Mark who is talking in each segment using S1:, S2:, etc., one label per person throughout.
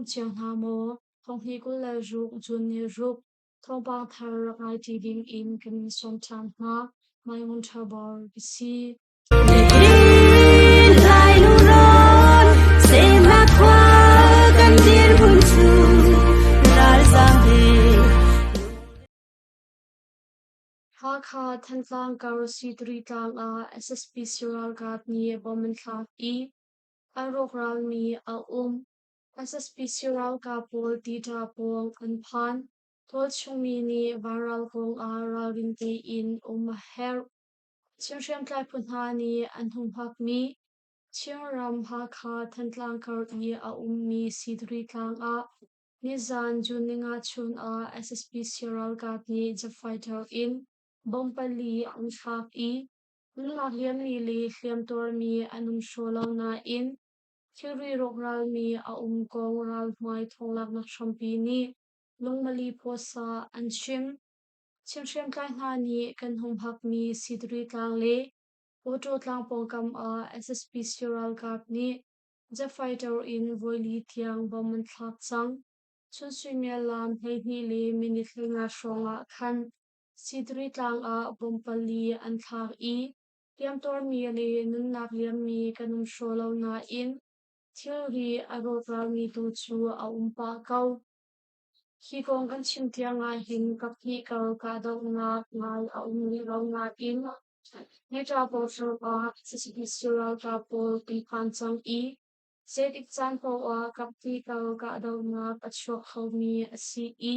S1: um cio hna maw? Thonghni 26 June ni ruk thawngpang thar rak ngai ṭi ding in kan in sawm ṭhan hna. Mai Ngun Ṭha Bor ka si.
S2: Nihin Lai lungrawn semnak khua kan dirhmun cu ralzaam he.
S1: Hakha Thantlang kar Sitri tlang ah SSPC ralkap nih bom an thlak i an rawkralmi a um. SSPC ralkap pawl Tita pawng an phan. Tualchungmi nih vanral kong ah ralrin tein um a herh. Chin hriamtlai phu hna nih an humhakmi Chinram Hakha Thantlang kar i a ummi Sidri tlang ah nizan June ninga chun ah SSPC ralkap nih jet fighter in bomb pali an thlak i nunnak liammi le hliamtuarmi an um hraw lo nain thilri rawkralmi a um kong ralhmai thawnglaknak hrampi nih lungmali pawsa an chim. Chin hriamtlai hna nih kan humhakmi Sidri tlang le Auto tlang pawngkam ah SSPC ralkap nih jet fighter in voili tiang bomb an thlak cang. Chun suimilam 12 le minute 15 hrawng ah khan Sidri tlang ah bomb pali an thlak i hliamtuarmi le nunnak liammi kan um hraw lo nain thilri a rawkralmi tu cu a um pah ko. Hi kong kan chim tiang ahhin kaphnih kar kahdohnak ngai a um rih lo nain Hika pawl ah CCPC ralkap pawl kan phan cang i zeitik caan paoh ah kaphnih kar kahdohnak a chuak khomi a si i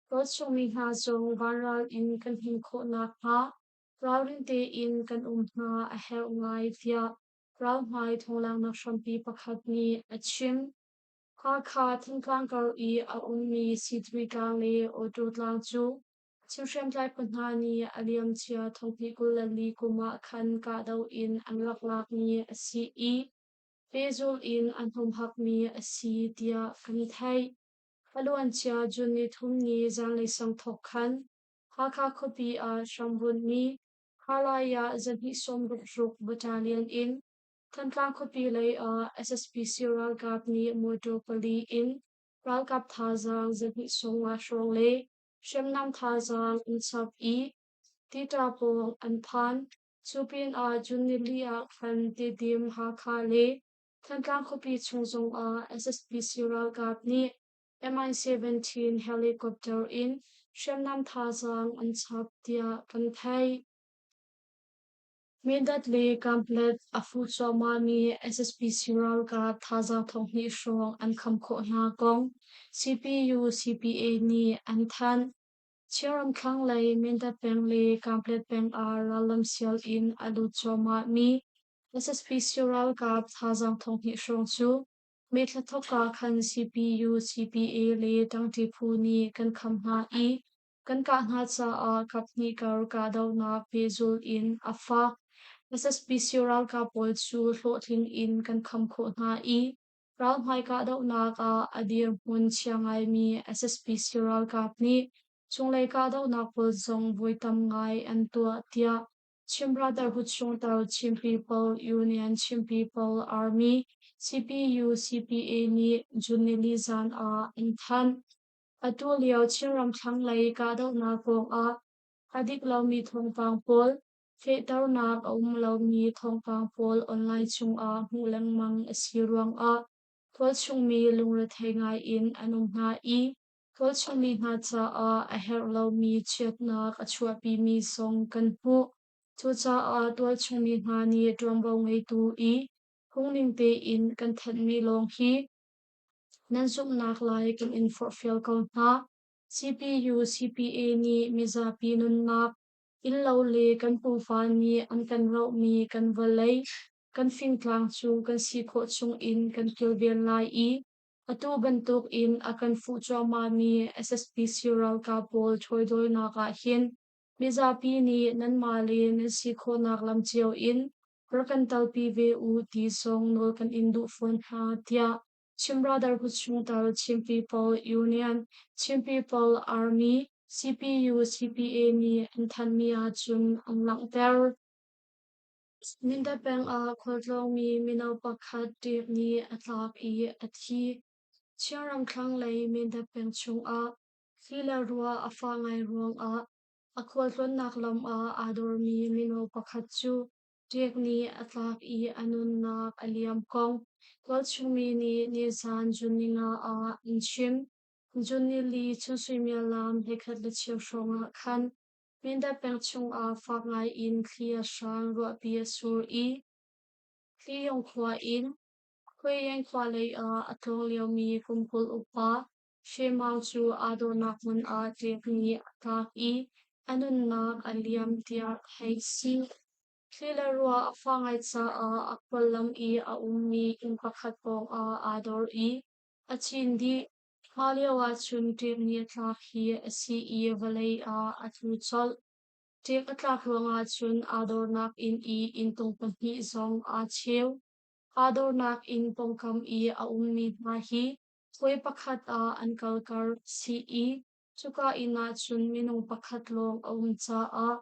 S1: tualchungmi hna zong vanral in kan him khawh nakhnga ralring tein kan um hna a herh ngai tiah ralhmai thawnglanghnak hrampi pakhat nih a chim. Hakha Thingtlang kar i a ummi Sitri tlang le Auto tlang cu Chin hriamtlai phu hna nih a liamcia thonghnih 24 kum ah khan kahdoh in an rak lakmi a si i pehzulh in an humhakmi a si tiah kan theih. A luancia June nithum ni zanlei sang thawk khan Hakha khuapi ah hrambunhmi Halaya zahnih 66 Battalion in Thantlang khuapi lei ah SSPC ralkap nih mawṭaw pali in ralkap thazaang zahnih 50 hrawng le hriamnam thazaang an chap i Tita pawng an phan. Cu pinah June nili ah khan Tedim, Hakha le Thantlang khuapi chung zongah SSPC ralkap nih Mi-17 helicopter in hriamnam thazaang an chap tiah kan theih. Mindat le Kanpetlet a fuh cuahmahmi SSPC ralkap thazaang thonghnih hrawng an kham khawh hna kong CPU-CPA nih an thanh. Chinram thlanglei Mindat peng le Kanpetlet peng ah rallam sial in a lut cuahmahmi SSPC ralkap thazaang thonghnih hrawng cu May thla thawkka khan CPU-CPA le ṭangṭi phu nih kan kham hna i Kan kah hna caah kaphnih kar kahdohnak pehzulh in a fak. SSPC ralkap pawl cu hlawhtling in kan kham khawh hna i ralhmai kahdohnak ah a dirhmun chia ngaimi SSPC ralkap nih cunglei kahdohnak pawl zong voi tam ngai an tuah tiah Chin Brotherhood chungtel Chin People Union Chin People Army CPU CPA nih June nili zan ah an thanh. Atu lio Chinram thlanglei kahdohnak kongah a dik lomi thawngpang pawl, fehternak a um lomi thawngpang pawl online chungah hmuh lengmang a si ruangah tualchungmi lungrethei ngai in an um hna i tualchungmi hna caah a herh lomi chiatnak a chuahpimi zong kan hmuh. Cucaah tualchungmi hna nih ṭuanvo ngeitu i phungning tein kan thanhmi lawng hi Nan zumhnak lai kan in forhfial ko hna. CPU CPA nih mizapi nunnak, innlo le kan pupa nih an kan rohmi kan vawlei, kan fingtlang cu kan si khawh chungin kan kilven lai i atu bantukin a kan fuh cuahmahmi SSPC ralkap pawl ṭhawidawinak ah hin mizapi nih nanmah le nan si khawhnak lam cio in rak kan telpi ve u ti zong nawl kan in duh fawn hna tiah Chin Brotherhood chungtel Chin People Union, Chin People Army, CPU CPA nih an thanhmi ahcun an langhter. Mindat peng ah khualtlawngmi mino pakhat ṭek nih a tlak i a thi. Chinram thlanglei Mindat peng chungah thli le ruah a fah ngai ruangah a khualtlawnnak lam ah aa dormi mino pakhat cu ṭek nih a tlak i a nunnak a liam kong tualchung mi nih nizan June 5 ah an chim. June nili chun suimilam 11:15 hrawng ah khan Mindat peng chungah fak ngai in thli a hrang, ruahpi a sur i Hliyung khua in Khuaieng khua lei ah a tlawng liomi kum 20 upa Shwe Maung cu aa dawhnak hmun ah ṭek nih a tlak i a nunnak a liam tiah theih a si. Thli le ruah a fah ngai caah a khuallam i a ummi inn pakhat pawngah aa dor i a cin dih. Mah lio ahcun ṭek nih a tlak hi a si i vawlei ah a tlu colh. Ṭek a tlak ruangah cun aa dornak inn i inntung pahnih zong aa cheu. Aa dornak inn pawngkam i a ummi hna hi khuai pakhat ah an kal kar a si i cuka inn ah cun minung pakhat lawng a um caah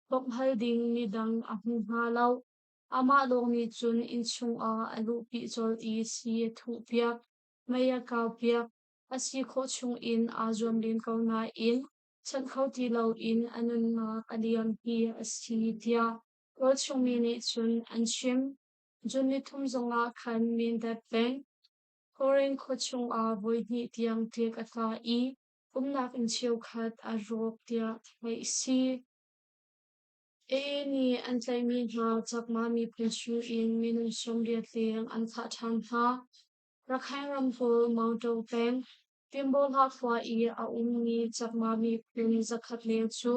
S1: bawmh hal ding midang a hmu hna lo. Amah lawng nih cun innchung ah a luhpi colh i sii a thuhpiak, mei a kaupiak. A si khawh chungin aa zuam len ko nain chanh kho ti loin a nunnak a liam hi a si tiah tualchungmi nih cun an chim. June 3 zongah khan Mindat peng Kawren khua chungah voihnih tiang ṭek a tla i umnak inn cheukhat a rawk tiah theih a si. AA nih an tlaihmi hna Chakma miphun chungin minung 80 leng an thlah ṭhan hna. Rakhine ramkulh Maungtaw peng Timbawhlah khua i a ummi Chakma miphun 100 leng cu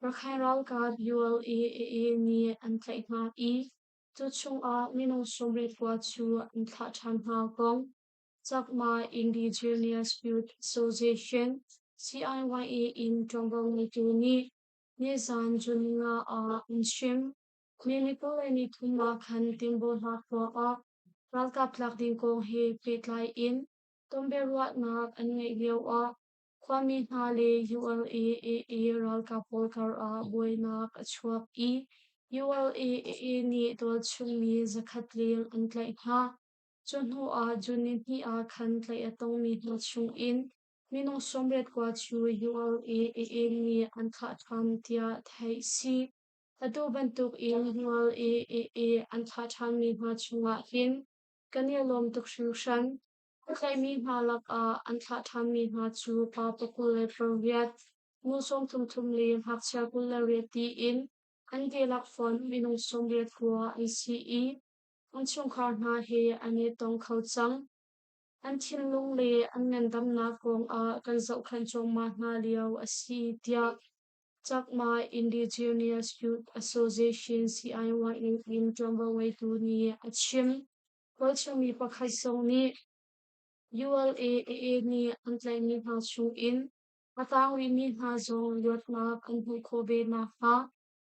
S1: Rakhine ralkap ULA-AA nih an tlaih hna i cu chungah minung 80 cu an thlah ṭhan hna kong Chakma Indigenous Youth Association CIYA in ṭuanvo ngeitu nih nizan June 5 ah an chim. May ni 23 ah khan Timbawhlah khua ah ralkap tlak ding kong he pehtlai in tonbiaruahnak an ngeih lioah khuami hna le ULA-AA ralkap pawl karah buainak a chuak i ULA-AA nih tualchungmi 100 leng an tlaih hna. Cu hnuah June 2 ah khan tlaih a tongmi hna chungin minung 89 cu ULA-AA nih an thlah ṭhan tiah theih a si. Atu bantukin ULA-AA an thlah ṭhanmi hna chungah hin kan i lawm tuk hringhran. A tlaihmi hna lakah an thlah ṭhanmi hna cu pa 28, nu 33 le ngakchia 28 tiin an dihlak fonh minung 89 an si i an chungkhar hna he an i tong kho cang. An thinlung le an ngandamnak kongah kan zohkhenh cuahmah hna lio a si tiah Chakma Indigenous Youth Association CIYA in ṭuanvo ngeitu nih a chim. Kawlchungmi pakhat zong nih ULA-AA nih an tlaihmi hna chungin a tang rihmi hna zong luatnak an hmuh khawh ve nakhnga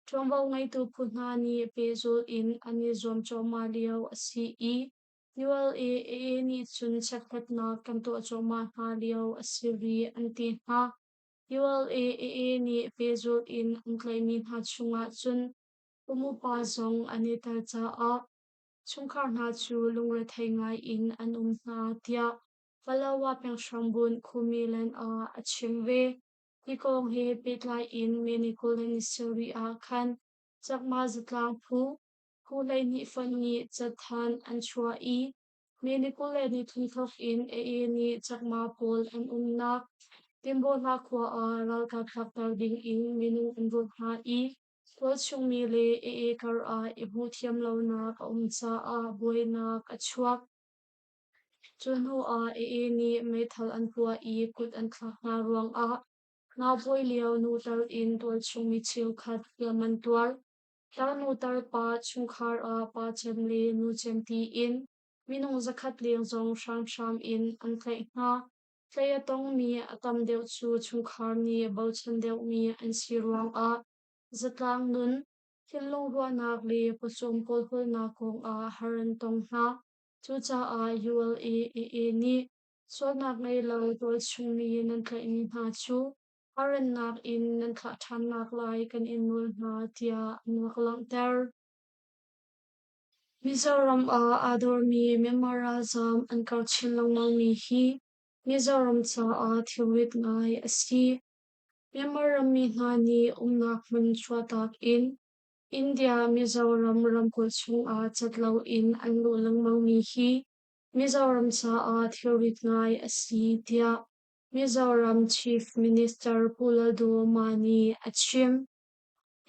S1: ṭuanvo ngeitu phu hna nih pehzulh in an i zuam cuahmah lio a si i ULA-AA nih cun chekhlatnak kan tuah cuahmah hna lio a si rih an ti hna. ULA-AA nih pehzulh in an tlaihmi hna chungah cun kum upa zong an i tel caah chungkhar hna cu lungrethei ngai in an um hna tiah Palawa penghrangbunh Khumiland ah a chim ve. Hi kong he pehtlai in May ni 27 ah khan Chakma zatlang phu phu 12 fonh nih cathanh an chuah i May ni 23 thawk in AA nih Chakma pawl an umnak Timbawhla khua ah ralkap tlakter ding in minung an rawt hna i tualchungmi le AA karah i hmuhthiam lonak a um caah buainak a chuak. Cu hnuah AA nih meithal an puah i kut an thlak hna ruangah naupawi lio nu tal in tualchungmi cheukhat hliam an tuar. Tarnu tarpa chungkhar ah pa cem le nu cem tiin minung 100 leng zong hramhram in an tlaih hna. Tlaih a tongmi a tam deuh cu chungkhar nih bochan deuhmi an si ruangah zatlang nun, thinlung ruahnak le pawcawm kawlhawlnak kongah har an tong hna. Cucaah ULA-AA nih sualnak ngei lo tualchungmi nan tlaihmi hna cu a rannak in nan thlah ṭhannak lai kan in nawl hna tiah an rak langhter. Mizoram ah aa dormi Myanmar ralzaam an karh chin lengmangmi hi. Mizoram caah thilrit ngai a si. Myanmar rammi hna nih umnak hmun chuahtak in India Mizoram ramkulh chungah cat loin an luh lengmangmi hi Mizoram caah thilrit ngai a si, tiah Mizoram Chief Minister Pu Lalduhoma nih a chim.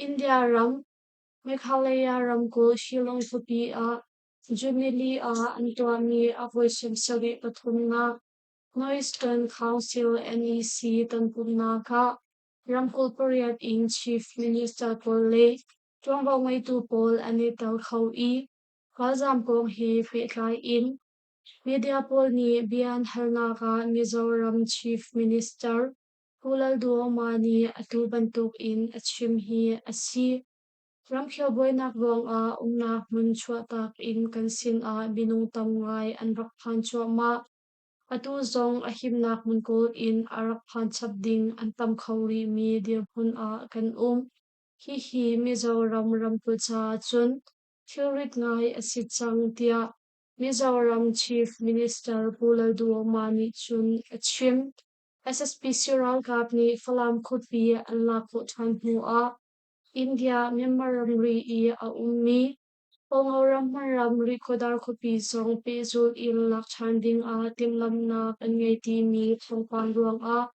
S1: India ram, Meghalaya ramkulh Shillong khuapi ah June nili ah an tuahmi a voi 73 nak Northeastern Council NEC tonpumhnak ah ramkulh pariat in Chief Minister pawl le ṭuanvo ngeitu pawl an i tel kho i ralzaam kong he pehtlai in media pawl nih bia an halnak ah Mizoram Chief Minister Pu Lalduhoma nih atu bantuk in a chim hi a si. Ramkhel buainak ruangah umnak hmun chuahtak in kan sinah minung tam ngai an rak phan cuahmah. Atu zong a himnak hmun kawl in a rak phan chap ding an tam kho rihmi dirhmun ah kan um. Hihi Mizoram ramkulh caah cun thilrit ngai a si cang tiah Mizoram Chief Minister Pu Lalduhoma nih cun a chim. SSPC ralkap nih Falam khuapi an lak khawh ṭhan hnu ah India Myanmar ramri i a ummi Kongo ram hmanram Rihkhawdar khuapi zong pehzulh in lak ṭhan dingah timhlamhnak an ngei timi thawngpang ruangah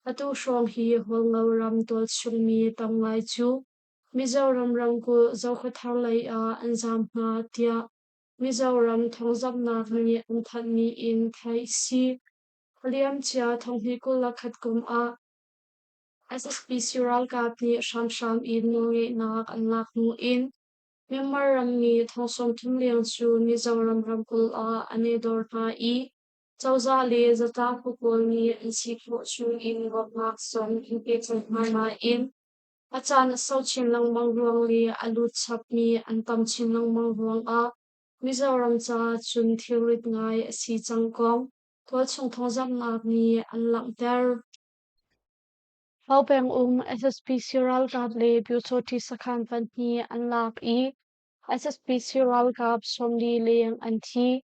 S1: atu hrawng hi Hualngo ram tualchungmi tam ngai cu Mizoram ramkulh Zokhawthar lei ah an zaam hna tiah Mizoram thawngzamhnak nih an thanhmi in theih si. A liamcia 2021 kum ah SSPC ralkap nih hramhram in nawlngeihnak an lak hnu in Myanmar rammi thong 30 leng cu Mizoram ramkulh ah an i dor hna i cozah le zatlang phu pawl nih an si khawh chung in bawmhnak zong an pek cang hna nain a caan a sau chin lengmang ruang le a lut chapmi an tam chin lengmang ruangah Mizoram caah cun thilrit ngai a si cang kong tualchung thawngzamhnak nih an langhter. Hau pengum SSPC ralkap le Pyusawhti sakhan pahnih an lak i SSPC ralkap 40 leng an thi,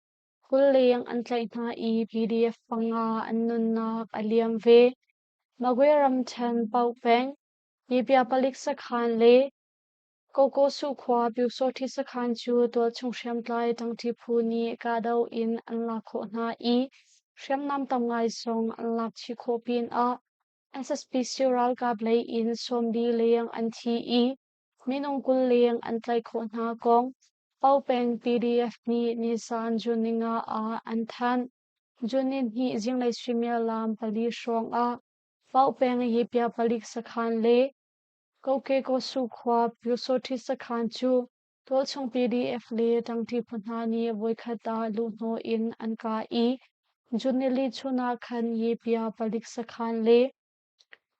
S1: 20 leng an tlaih hna i PDF panga an nunnak a liam ve. Magwe ramṭhen Pauk peng, Yipya palik sakhan le Kokosu khua Pyusawhti sakhan cu tualchung hriamtlai ṭangṭi phu nih kahdoh in an lak khawh hna i hriamnam tam ngai zong an lak chih khawh pinah SSPC ralkap lei in 40 leng an thi i minung 20 leng an tlaih khawh hna kong Paopeng PDF nih nizan June 5 ah an thanh. June 2 zinglei suimilam 4 hrawng ah Paopeng Yipya palik sakhan le Kokek-Su khua Pyusawhti sakhan cu tualchung PDF le ṭangṭi phu hna nih voikhat ah luhhnawh in an kah i June nili chun ah khan Yepia palik sakhan le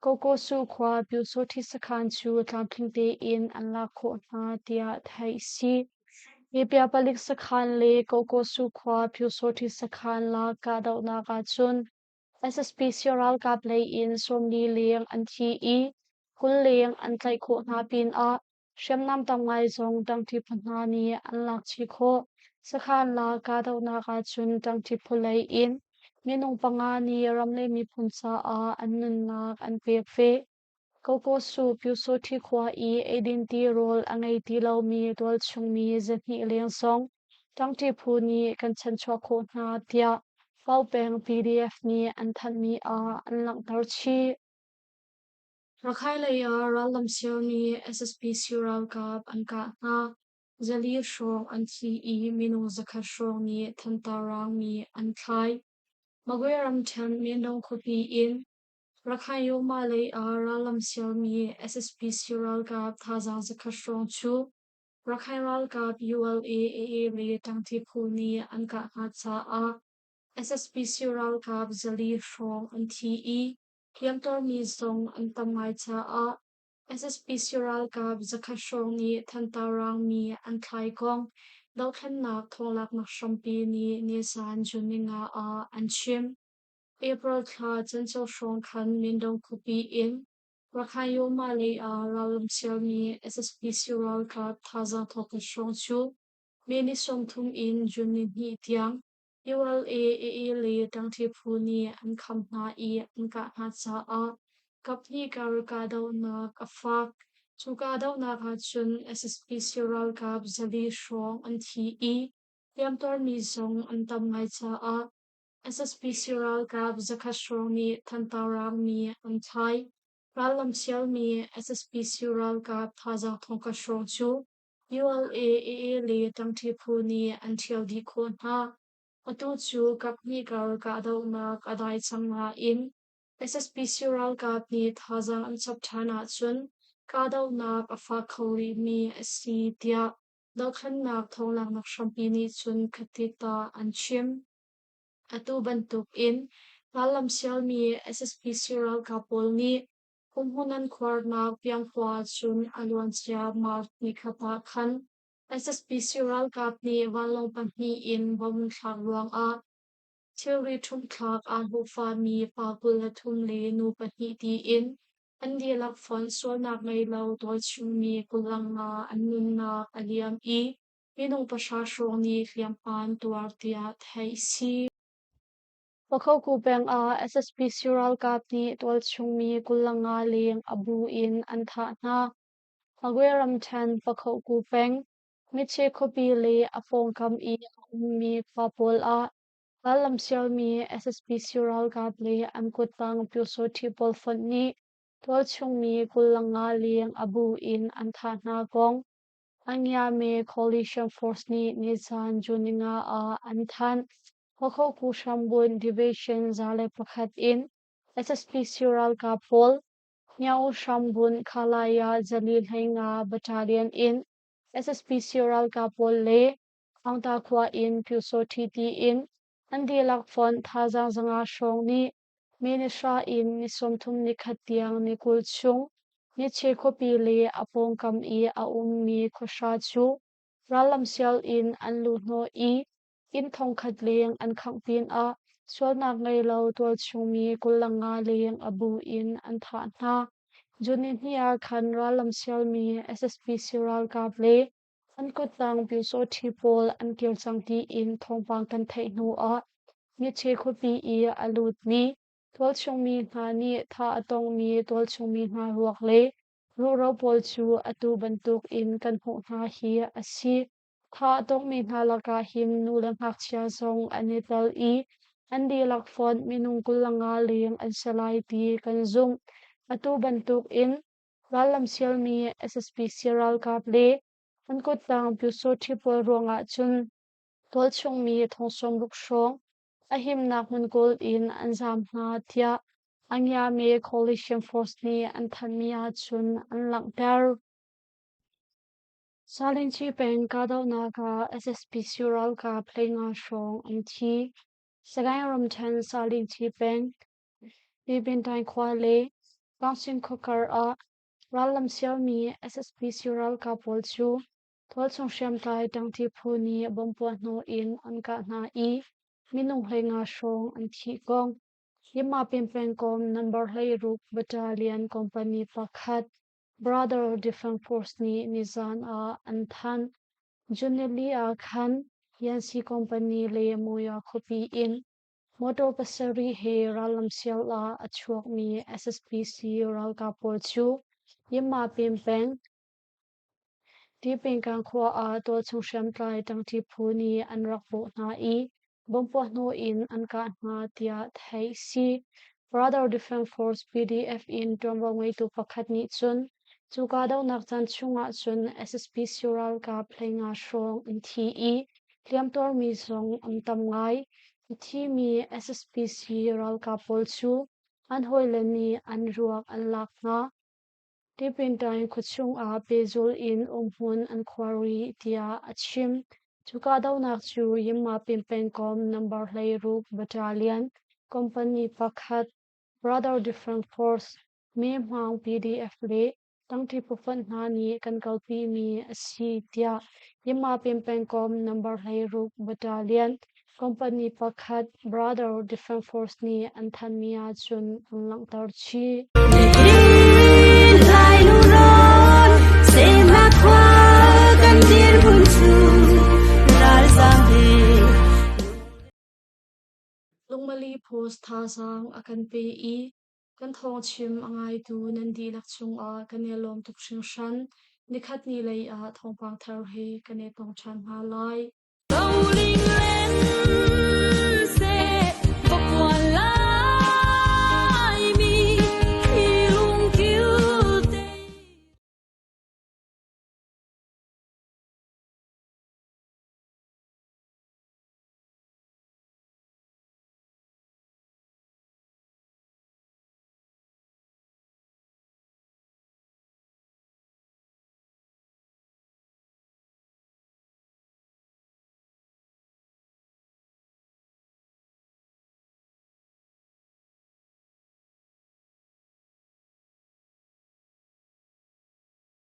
S1: Kokosu khua Pyusawhti sakhan cu tlamtling tein an lak khawh hna tiah theih a si. Yepia palik sakhan le Kokosu khua Pyusawhti sakhan lak kahdohnak ahcun SSPC ralkap lei in 40 leng an thi i 20 leng an tlaih khawh hna pinah hriamnam tam ngai zong ṭangṭi phu hna nih an lak chih khawh. Sakhan la kahdohnak ahcun ṭangṭi phu lei in minung panga nih ram le miphun caah an nunnak an pek ve. Kokosu Pyusawhti khua i eidin tirawl a ngei ti lomi tualchungmi 200 leng zong ṭangṭi phu nih kan chanchuah khawh hna tiah Paopeng PDF nih an thanhmi ah an langhter chih. Rakhine lei ah rallam sialmi SSPC ralkap an kah hna. 400 hrawng an thi i minung 100 hrawng nih thantar raangmi an thlai. Magwe ramṭhen Mindon khuapi in Rakhine Yoma lei ah rallam sialmi SSPC ralkap thazaang 100 hrawng cu Rakhine ralkap ULA AA le ṭangṭi phu nih an kah hna caah SSPC ralkap 400 hrawng an thi i hliamtuarmi zong an tam ngai caah SSPC ralkap 100 hrawng nih thantar raangmi an thlai kong dohthlennak thawnglaknak hrampi nih nizan June 5 ah an chim. April thla cancel hrawng khan Mindon khuapi in Rakhine Yoma lei ah rallam sialmi SSPC ralkap thazaang thawkhat hrawng cu May ni 30 in June ni 2 tiang ULA AA le ṭangṭi phu nih an kham hna i an kah hna caah kaphnih kar kahdohnak a fak. Cu kahdohnak ahcun SSPC ralkap 400 hrawng an thi i hliamtuarmi zong an tam ngai caah SSPC ralkap 100 hrawng nih Thantar raangmi an thlai. Rallam sialmi SSPC ralkap thazaang thongkhat hrawng cu ULA AA le ṭangṭi phu nih an ṭhio dih khawh hna. Atu cu kaphnih kar kahdohnak a dai cang nain SSPC ralkap nih thazaang an chap ṭhan ahcun kahdohnak a fak kho rihmi a si tiah dohthlennak thawnglaknak hrampi nih cun khattita an chim. Atu bantukin rallam sialmi SSPC ralkap pawl nih umhmun an khuarnak Piangkhua cun a luancia March nikhat ah khan SSPC ralkap nih vanlawng pahnih in bomb an thlak ruangah thilri ṭhumhthlak aa hlawhfami pa 23 le nu pahnih tiin an dihlak fonh sualnak ngei lo tualchungmi 25 an nunnak a liam i minung pahra hrawng nih hliamhma an tuar tiah theih a si. Pakhoku peng ah SSPC ralkap nih tualchungmi 25 leng a bu in an thah hna. Magwe ramṭhen Pakhoku peng Mitche khuapi le a pawngkam i a ummi khua pawl ah rallam sialmi SSPC ralkap le an kuttang Pyusawṭhi pawl fonh nih tualchungmi 25 leng a bu in an thah hna kong Angyame Coalition Force nih nizan June 5 ah an thanh. Hokhoku hrambunh Division 101 in SSPC ralkap pawl Nyaung hrambunh Khalaya 415 Battalion in SSPC ralkap pawl le Aungta khua in Pyusawṭhi tiin an dihlak fonh thazaang 500 hrawng nih May ni hra in ni 31 tiang ni 20 chung Niche khuapi le a pawngkam i a ummi khuahra cu rallam sial in an luhhnawh i inn thongkhat leng an khangh pinah sualnak ngei lo tualchungmi 25 leng a bu in an thah hna. June nihnih ah khan rallam sialmi SSPC ralkap le an kuttang Pyusawṭhi pawl an kir cang tiin thawngpang kan theih hnuah Niche khuapi i a lutmi tualchungmi hna nih thah a tongmi tualchungmi hna ruak le ruhro pawl cu atu bantuk in kan hmuh hna hi a si. Thah a tongmi hna lakah hin nu le ngakchia zong an i tel i an dihlak fonh minung 25 leng an si lai ti kan zumh. Atu bantuk in rallam sialmi SSPC ralkap le an kuttang Pyusawṭhi pawl ruangah cun tualchungmi thong 60 hrawng a himnak hmun kawl in an zaam hna tiah Angyame Coalition Force nih an thanhmi ahcun an langhter. Salingci peng kahdohnak ah SSPC ralkap 15 hrawng an thi. Sagaing ramṭhen Salingci peng Bipintaing khua le Kangsin khuakar ah rallam sialmi SSPC ralkap pawl cu tualchung hriamtlai ṭangṭi phu nih bomb puahhnawh in an kah hna i minung 15 hrawng an thih kong Yinmapin pengkomh number 16 Battalion Company pakhat Brother Defense Force nih nizan ah an thanh. June nili ah khan Yansi Company le Moya khuapi in motor pasarih he rallam sial ah a chuakmi SSPC ralkap pawl cu Yinmapin peng Tipingkang khua ah tualchung hriamtlai ṭangṭi phu nih an rak bawh hna i bomb puahhnawh in an kah hna tiah theih si. Brother Defense Force PDF in ṭuanvo ngeitu pakhat nih cun cu kahdohnak caan chungah cun SSPC ralkap 15 hrawng an thi i hliamtuarmi zong an tam ngai. A thimi SSPC ralkap pawl cu an hawile nih an ruak an lak hna. Tipintain khuachung ah pehzulh in umhmun an khuar rih tiah a chim. Cu kahdohnak cu Yinmapin pengkomh number 16 Battalion Company pakhat Brother Defense Force Me Hmang PDF le tangṭi phufonh hna nih kan kalpimi a si tiah Yinmapin pengkomh number 16 Battalion Company pakhat Brother Defense Force nih an thanmi ahcun an langhter chih.
S2: Nihin Lai lungrawn semnak khua kan dirhmun cu ralzaam he.
S1: Ghost thazaang a kan pe i kan thawngchim a ngaitu nan dihlak cungah kan i lawm tuk hringhran. Nikhat ni lei ah thawngpang thar he kan i tong ṭhan hna lai.
S2: Rolling land.